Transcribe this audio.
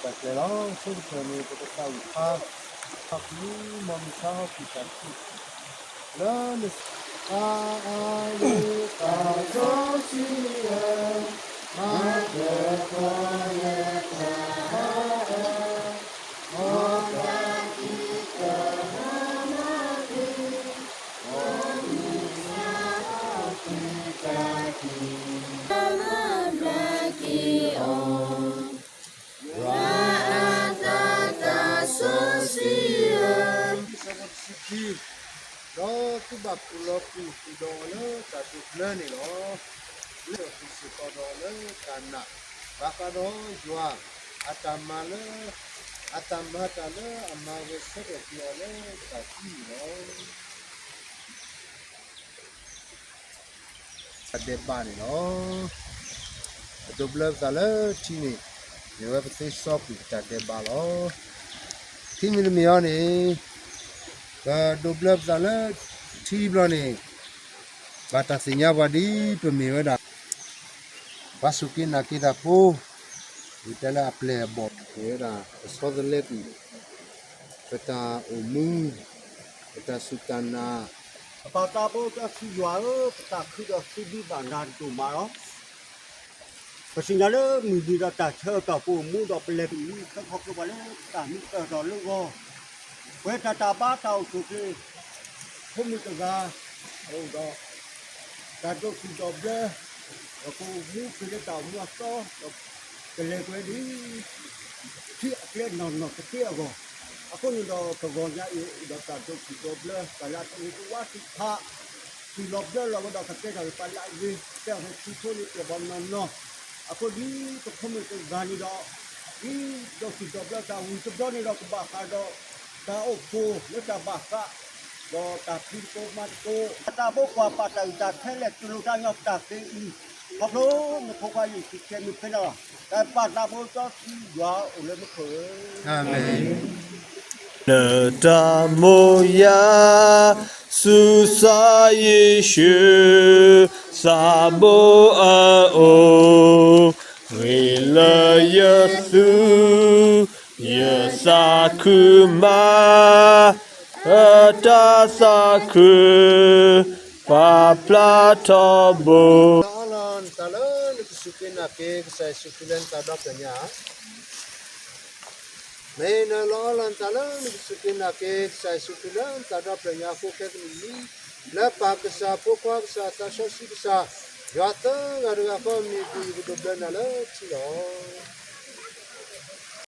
တၢ်ကျဲၤလီၤ. ဆိကတၢၢ်န့ၣ် ပကသးဝံၣ်ဖျါ, ဟီၣ်ခိၣ်မူ မ်နကဟီၣ်ခိၣ်တၢ်ထံၣ် လၢန သးအါယသးစီဆှံဧၢ, မၤတၢ်ကီယသးအါအၢ, မ်တၢ်သံတၢ်မၤမၤက့ၤ, မ်နံၤဆါအီၣ်က့ၤတၢ်က့ၤ, မၤဘျါက့ၤအီၤ ယွၤအသးသးစီဆှံဧၢ, ဆၢဖိတဆံခံ, ဒီးသုဘၣ်ကူၣ်လီၤကူၣ်ဃုာ်ဒီးအီၤလၢတၢ်ဒိးဘျၢန့ၣ်လီၤ. လၢအဃုာ်စ့ၢ်ကီးဒီးအီၤလၢတၢ်နာ်, ဘၣ်ဃးဒီးယွၤအတၢ်မၤလၢ အတၢ်မၤတၢ်လၢအမၤဂဲၤဆၢထၢၣ်က့ၤအီၤလၢတၢ်သံန့ၣ်လီၤ. တၢ်ဒဲးဘးန့ၣ်လီၤ. ပဒိးဘျၢပသးလၢထံန့ၣ် မ့ၢ်ဝဲပသ့စီကွံာ်ပတၢ်ဒဲးဘးလီၤ. ခံမံၤတမံၤအံၤန့ၣ် ပဒိးဘျၢပသးလၢထံဘျီန့ၣ် ဘၣ်တၢ်သ့ၣ်ညါပှၤဒ်ပမ့ၢ်ဝဲဒၣ် ပှၤစူၢ်က့ၤနာ်က့ၤတၢ်ဖိ, ဝံၤတဲလၢအပျဲၢ်အဘီၣ် မ့ၢ်ဝဲဒၣ် ပဆီတလဲကွံာ် ပတၢ်အိၣ်မူ, ပတၢ်စူၢ်တၢ်နာ်, ပပၢ်သးဘိစီဆှံယွၤဧၢ, ပသးခုဒီးစံးဘျုးဘၣ်နၤဒိၣ်မးလီၤ. ပသ့ၣ်ညါလၢမုၢ်နံၤဒီးတၢ်ဆၢကတီၢ် ပအိၣ်မူဒီးပလဲၤတအံၤ သၢခီဖျိပှၤလၢတၢ်မံအၢၣ်လီၤလၢဂီၢ်, ပှဲၤတၢ်တၢ်ဘါတၢ်အိၣ်ဆူၣ်အိၣ်ချ့, ဖိမုၣ်တဂၤ အအိၣ်ဒီး တၢ်ဒိးဆူၣ်ဒိးဘျၢ, ဒီးကအိၣ်မူက့ၤလၢတၢ်အိၣ်မူအသီ, ဒီးကလဲၤကွဲဒ် ထံအကျဲနီၢ်နီၢ်ကသ့အဂီၢ်, အဃိန့ၣ်ဒီး တဂီၤညါအံၤ အိၣ်ဒီးတၢ်ဒိးဆူၣ်ဒိးဘျၢ တၢ်လၢအတအိၣ်တဝါသ့ၣ်တဖၣ် ဆူၣ်လီၤဘျၢလီၤဝဲဒီး ကကဲထီၣ်က့ၤပှၤလၢအဂ့ၤ, ကဲထီၣ်က့ၤထံဖိန့ၣ် ပျဲၢ်ဘီနီၢ်နီၢ်, အဃိဒ်ပဖိမုၣ်တဂၤန့ၣ်ဒီး ဒ်ဒိးဆူၣ်ဒိးဘျၢတၢ်ဝံၤတဘျီန့ၣ်ဒီး ကဘၣ်ဃးဒီး တၢ်အိၣ်ဖှိၣ်လၢတၢ်ဘၣ်ဃး ဒီးတၢ်ဖံးသကိးမၤသကိး, တၢ်ဘိကွၢ်ပာ်တၢ်အုၣ်တၢ်ခဲလၢာ် တူၢ်လိာ်တၢ်ညီပတၢ်သ့အံၤ, ခီဖျိနဖိခွါယ့ၣ်ၡူးခရံာ်မုၢ်ဖဲန့ၣ်လီၤ. တၢ်ပာ်သးဘိစီဆှံယွၤအိၣ်လၢမူခိၣ်ဧၢ, အၤမ့ၣ်. လၢတၢ်မိၢ်ယၤ ဆူစီၤယ့ၣ်ၡူး သးဘိအအိၣ်, ဂ့ၤလၢယသူ ယသးခုမး, အတၢ်သးခု ပာ်ဖျါထီဘိ. လၢအီလီၤနသးလၢနကစူၢ်က့ၤနာ်က့ၤ ကစၢ်ယ့ၣ်ၡူးခရံာ်လၢနသးဒီဖျၢၣ်ညါ မ့ၢ်နလီၤအီလီၤနသးလၢနကစူၢ်က့ၤနာ်က့ၤ ကစၢ်ယ့ၣ်ၡူးခရံာ်လၢနသးဒီဖျၢၣ်ညါအဃိ ခဲကနံၣ်အံၤ လၢပၢ်ကစၢ် ဖိခွါကစၢ် သးစီဆှံကစၢ် ယွၤသၢဂၤတဂၤဃီအမံၤအပူၤ ယကဒိးဘျၢနၤလၢထံလီၤ.